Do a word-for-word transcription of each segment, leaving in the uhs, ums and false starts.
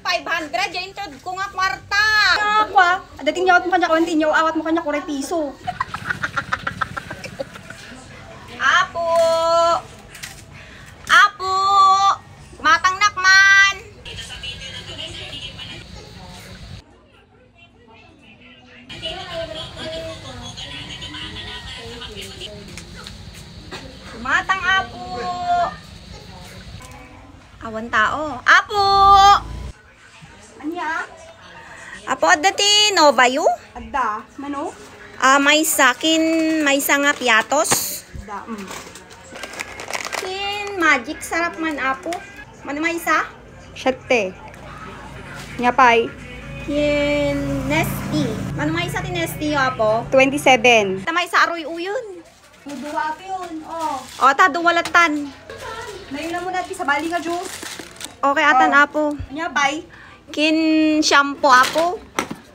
Five hundred, diay intedko nga kwarta. Ako, ah. Adda ti inyawatmo kaniak, awan ti inyaw-awatmo kaniak, uray piso. Apo! Apo! Matangnak man! Matang, Apo! Awan tao. Apo! Ania? Apo, adda ti Nova U? Adda. Mano? Ah, maysa. Kin maysa nga piatos. Adda, mm. Kin Magic Sarap man, Apo. Mano maysa? Siete. Nia pay? Kin Nestea. Mano maysa ti Nestea, Apo? Twenty-seven. Ta maysa aruy-uyon. Dua, Apo, yun. Oh. O, ta, dua latan. Nayon na muna, Apo, sabali nga juice. Okay, atan, Oh. Apo. Nia pay? Kin shampoo, Apo.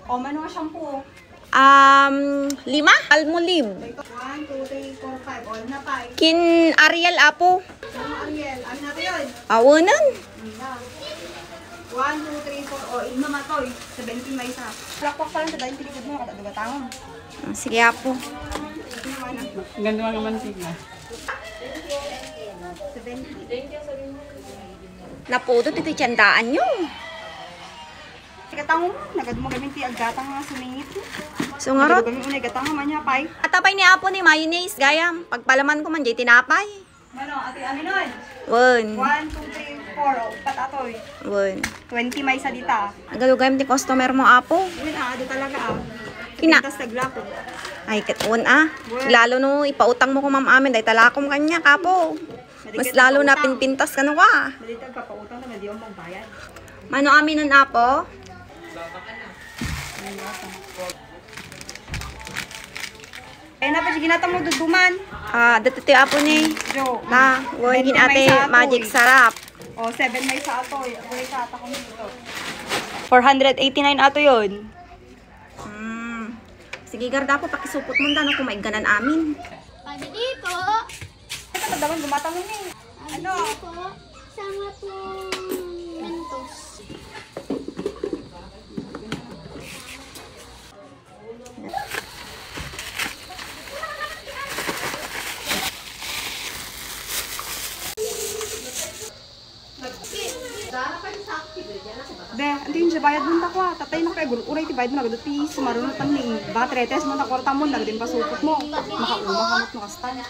O, mano nga shampoo? Um, lima? Palmolive. One, two, three, four, five. O, nia pay? Kin Ariel, Apo. Ano, Ariel? Ano na to yun? Awanan. Ano na? One, two, three, four. O, igno matoy. Seventeen maysa. Lakwak pa lang sa dahil tinikod mo, makatadugatan. Ah, sige, Apo. Ganda nga mantika. Seventeen. Napudot iti tiyandaanyo. Gatang mo, nagadu mo gamin ti aggatang nga sumingit. So, nga ro? Nagadu gamin unay gatang nga manya pay. Ata pay ni Apo ni mayonnaise, gayam. Pagpalaman ko man, jay tinapay. Mano, ati aminon? Wen. One, two, three, four. O, upat atoy. Wen. Twenty maysa dita. Nagadu gayam ti customer mo, Apo. Wen, ah, adu talaga, ah. Kina- Pintas taglako. Ay, ket wen, ah. Wen. Lalo no, ipautang mo ko, ma'am, amin. Dahil talakom kanya, Apo. Mas lalo na pinpintas ka, no, ka? Maliit ang papautang na, madi ang magbayad. Mano aminon, Apo? Ay, na pa, sige, natang mo duduman. Ah, dati ti Apo ni. Jo. Ta, wen, Twenty kin ate, maysa atoy. Magic Sarap. O, seven maysa atoy. Ako, maysa ata ko nito. Four hundred eighty-nine ato yun. Hmm. Sige, garda po, pakisupot mo, dano, kung maigganan amin. Pwede di po. Ito, pagdaman, gumatang mo ni. Ano? Pwede di po. Sama pong Mentos. Be, anto yung bayad mo, takwa? Tatay na kaya, gur-uray ti bayad mo, nagadu ti sumaruno tan ni ba, tretres mo, ta kwarta mo, nagadu yung pasupot mo. Makauma ka, mat-, makastan.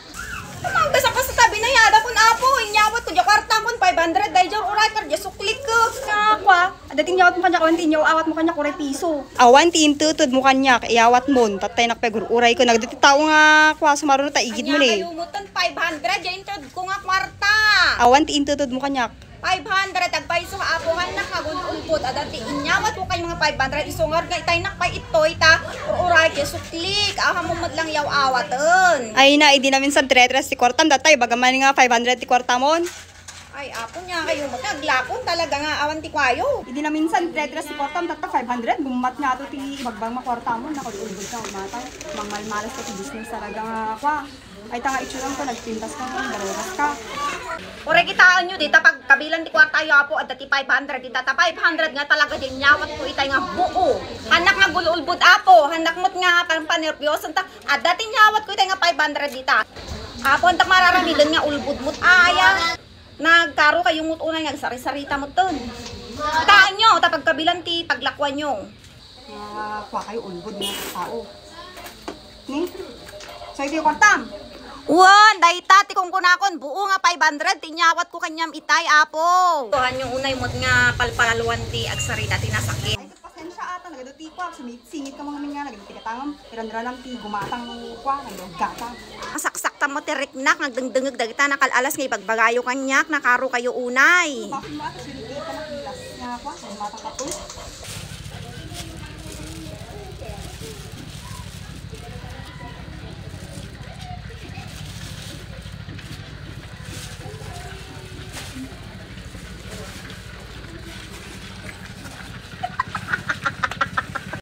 Ang basa ko sa tabi na yada kun Apo, inyawat ko, diya kwarta kun, five hundred, dahil diya, uray, kar, diya suklik ko. Nakwa, adda ti inyawat mo kanya, awan ti inyaw-awat mo kanya, uray piso. Awan ti intutud mo kanya, iyawat mo, tatay na kaya, gur-uray ko, nagadu ti tao nga, kwa, sumaruno ta igid mo ni. Kanya kayo mo ton, five hundred, diya intutud ko nga kwarta. Awan ti intutud mo kanya. Five hundred, agpayso, Apo, hannak nga gun-ulbod, adda ti inyawat ko kay mga five hundred, isungar nga itaynak pay itoy, ta, uray, kay suklik, aha mo met lang yaw awaten. Ay na, idi namin sa tretres ti kwartam, datay, bagaman nga five hundred ti kwartamon. Ay, Apo niya, kayo met, aglakon talaga nga awan ti kwayo. Idi namin sa tretres ti kwartam, tatta five hundred, bummat nga ato ti ibagbang nga kwartamon, nakud-ulbod ka, umatang, mangmalmalas ka ti business talaga nga, kwa. Ay, ta nga itsuran ko, nagpintas ka, nagdalagas ka. Uray, kitaenyo, dita pagkabilan ti kwartayo, Apo, adda ti five hundred, dita ta five hundred nga talaga, diay inyawat ko itay nga buo. Hannak nga gululbod, Apo, hannak met nga pan-, panerpiosen ta, adda ti inyawat ko itay nga five hundred dita. Apo, antak mararamiden nga ulbod met, aya. Nagkaro kayo met unay, nagsari-sarita met ton. Kitaenyo, ta pagkabilan ti paglakuanyo. Nga, kua kayo, ulbod nga tao. Ni? So, iti kwartam? Wen, dayta ti kunkunakon, buo nga five hundred ti inyawat ko kaniam itay, Apo. Kuanyo unay met nga palpalaluan ti agsarita ti nasakit. Ay, pasensya ata, nagadu ti kua, sumit-, singit ka mga minga, nagadu ti katangam, iran-ranam ti gumatang kua, nagadu gatang. Masaksak ta mo ti riknak, nagdengdengeg dagita nakal-alas nga ibagbagayo kaniak, nakaro kayo unay. Bakit mo ata sumit-, ka makilas nga kua, gumatang ka to?